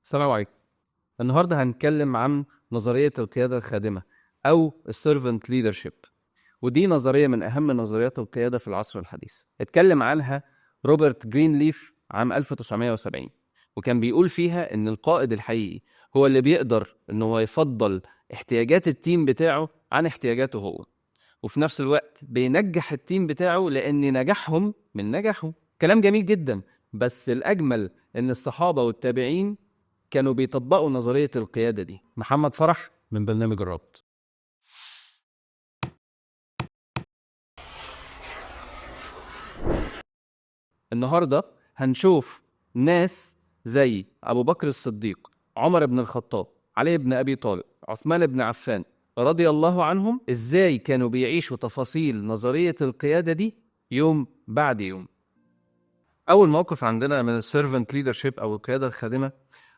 السلام عليكم. النهارده هنتكلم عن نظرية القيادة الخادمة أو ال servant leadership، ودي نظرية من أهم نظريات القيادة في العصر الحديث. اتكلم عنها روبرت جرينليف عام 1970، وكان بيقول فيها إن القائد الحقيقي هو اللي بيقدر إن هو يفضل احتياجات ال team بتاعه عن احتياجاته هو، وفي نفس الوقت بينجح ال team بتاعه لأن نجاحهم من نجاحه. كلام جميل جدا، بس الأجمل إن الصحابة والتابعين كانوا بيطبقوا نظرية القيادة دي. محمد فرح من برنامج الربط. النهاردة هنشوف ناس زي أبو بكر الصديق، عمر بن الخطاب، علي بن أبي طالب، عثمان بن عفان رضي الله عنهم، إزاي كانوا بيعيشوا تفاصيل نظرية القيادة دي يوم بعد يوم. أول موقف عندنا من ال servant leadership أو القيادة الخادمة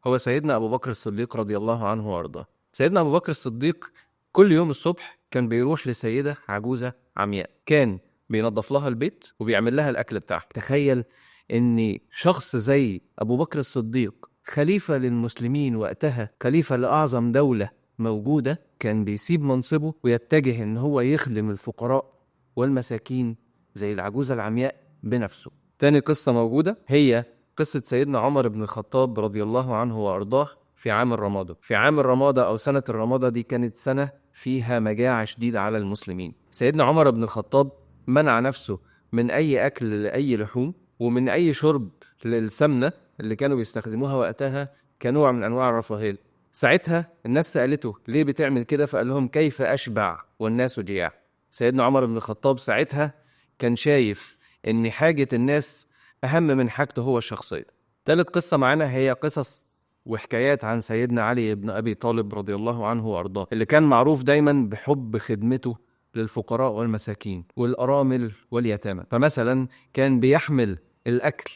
هو سيدنا أبو بكر الصديق رضي الله عنه وأرضاه. سيدنا أبو بكر الصديق كل يوم الصبح كان بيروح لسيدة عجوزة عمياء، كان بينظف لها البيت وبيعمل لها الأكل بتاعها. تخيل إن شخص زي أبو بكر الصديق، خليفة للمسلمين وقتها، خليفة لأعظم دولة موجودة، كان بيسيب منصبه ويتجه إن هو يخدم الفقراء والمساكين زي العجوزة العمياء بنفسه. تاني قصة موجودة هي قصة سيدنا عمر بن الخطاب رضي الله عنه وأرضاه في عام الرمادة. في عام الرمادة أو سنة الرمادة دي كانت سنة فيها مجاعة شديدة على المسلمين. سيدنا عمر بن الخطاب منع نفسه من أي أكل لأي لحوم ومن أي شرب للسمنة اللي كانوا بيستخدموها وقتها كنوع من أنواع الرفاهية. ساعتها الناس سألته ليه بتعمل كده، فقال لهم كيف أشبع والناس جياع. سيدنا عمر بن الخطاب ساعتها كان شايف إن حاجة الناس أهم من حاجته هو الشخصية. تالت قصة معانا هي قصص وحكايات عن سيدنا علي بن أبي طالب رضي الله عنه وأرضاه، اللي كان معروف دايما بحب خدمته للفقراء والمساكين والأرامل واليتامى. فمثلا كان بيحمل الأكل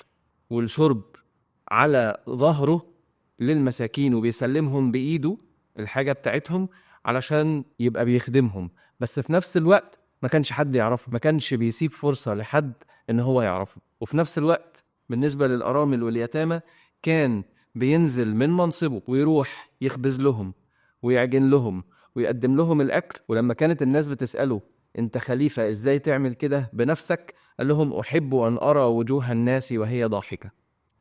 والشرب على ظهره للمساكين وبيسلمهم بإيده الحاجة بتاعتهم علشان يبقى بيخدمهم، بس في نفس الوقت ما كانش حد يعرفه، ما كانش بيسيب فرصة لحد إن هو يعرفه. وفي نفس الوقت بالنسبة للأرامل واليتامى كان بينزل من منصبه ويروح يخبز لهم ويعجن لهم ويقدم لهم الأكل. ولما كانت الناس بتسأله أنت خليفة إزاي تعمل كده بنفسك، قال لهم أحب أن أرى وجوه الناس وهي ضاحكة.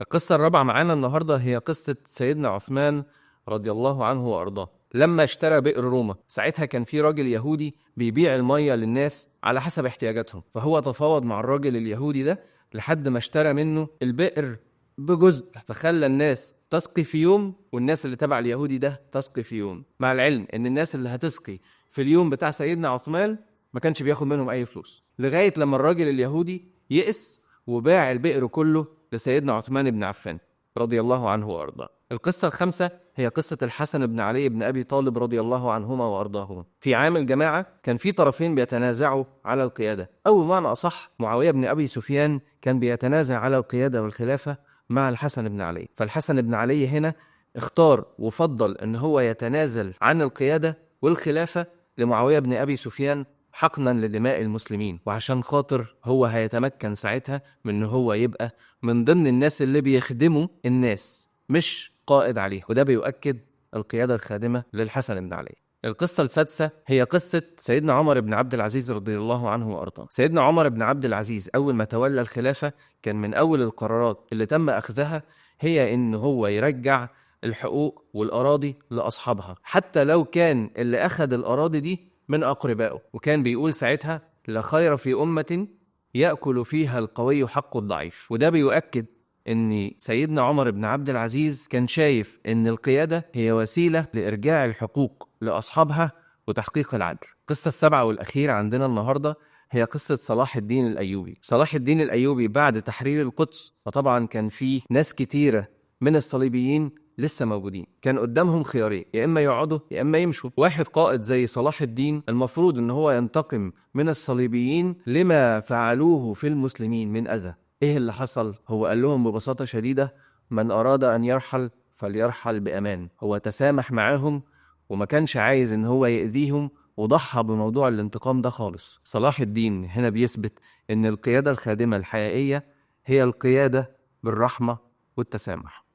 القصة الرابعة معانا النهاردة هي قصة سيدنا عثمان رضي الله عنه وأرضاه لما اشترى بئر روما. ساعتها كان في راجل يهودي بيبيع المية للناس على حسب احتياجاتهم، فهو تفاوض مع الراجل اليهودي ده لحد ما اشترى منه البئر بجزء، فخلى الناس تسقي في يوم والناس اللي تبع اليهودي ده تسقي في يوم، مع العلم ان الناس اللي هتسقي في اليوم بتاع سيدنا عثمان ما كانش بياخد منهم اي فلوس، لغاية لما الراجل اليهودي يئس وباع البئر كله لسيدنا عثمان بن عفان رضي الله عنه وأرضاه. القصة الخامسة هي قصة الحسن بن علي بن أبي طالب رضي الله عنهما وأرضاهما. في عام الجماعة كان في طرفين بيتنازعوا على القيادة، أو بمعنى أصح معاوية بن أبي سفيان كان بيتنازع على القيادة والخلافة مع الحسن بن علي. فالحسن بن علي هنا اختار وفضل أن هو يتنازل عن القيادة والخلافة لمعاوية بن أبي سفيان حقنا لدماء المسلمين، وعشان خاطر هو هيتمكن ساعتها من ان هو يبقى من ضمن الناس اللي بيخدموا الناس مش قائد عليه، وده بيؤكد القيادة الخادمة للحسن بن علي. القصة السادسة هي قصة سيدنا عمر بن عبد العزيز رضي الله عنه وأرضاه. سيدنا عمر بن عبد العزيز أول ما تولى الخلافة كان من أول القرارات اللي تم أخذها هي إن هو يرجع الحقوق والأراضي لأصحابها، حتى لو كان اللي أخذ الأراضي دي من أقربائه. وكان بيقول ساعتها لا خير في أمة يأكل فيها القوي حق الضعيف. وده بيؤكد إن سيدنا عمر بن عبد العزيز كان شايف إن القيادة هي وسيلة لإرجاع الحقوق لأصحابها وتحقيق العدل. القصة السابعة والأخيرة عندنا النهاردة هي قصة صلاح الدين الأيوبي. صلاح الدين الأيوبي بعد تحرير القدس، فطبعا كان فيه ناس كتيرة من الصليبيين لسه موجودين، كان قدامهم خيارين، يا إما يقعدوا يا إما يمشوا. واحد قائد زي صلاح الدين المفروض إن هو ينتقم من الصليبيين لما فعلوه في المسلمين من أذى. إيه اللي حصل؟ هو قال لهم ببساطة شديدة من أراد أن يرحل فليرحل بأمان. هو تسامح معاهم وما كانش عايز إن هو يأذيهم، وضحى بموضوع الانتقام ده خالص. صلاح الدين هنا بيثبت إن القيادة الخادمة الحقيقية هي القيادة بالرحمة والتسامح.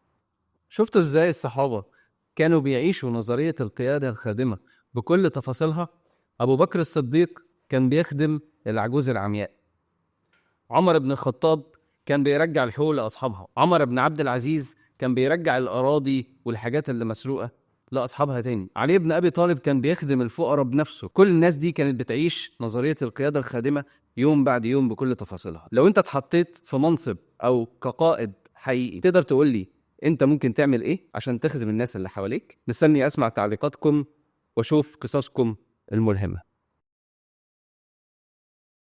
شفتوا ازاي الصحابة كانوا بيعيشوا نظرية القيادة الخادمة بكل تفاصيلها؟ أبو بكر الصديق كان بيخدم العجوز العمياء، عمر بن الخطاب كان بيرجع الحقوق لأصحابها، عمر بن عبد العزيز كان بيرجع الأراضي والحاجات اللي مسروقة لأصحابها تاني، علي بن أبي طالب كان بيخدم الفقراء بنفسه. كل الناس دي كانت بتعيش نظرية القيادة الخادمة يوم بعد يوم بكل تفاصيلها. لو انت اتحطيت في منصب أو كقائد حقيقي، تقدر تقول لي انت ممكن تعمل ايه عشان تخدم الناس اللي حواليك؟ مستني اسمع تعليقاتكم واشوف قصصكم الملهمة.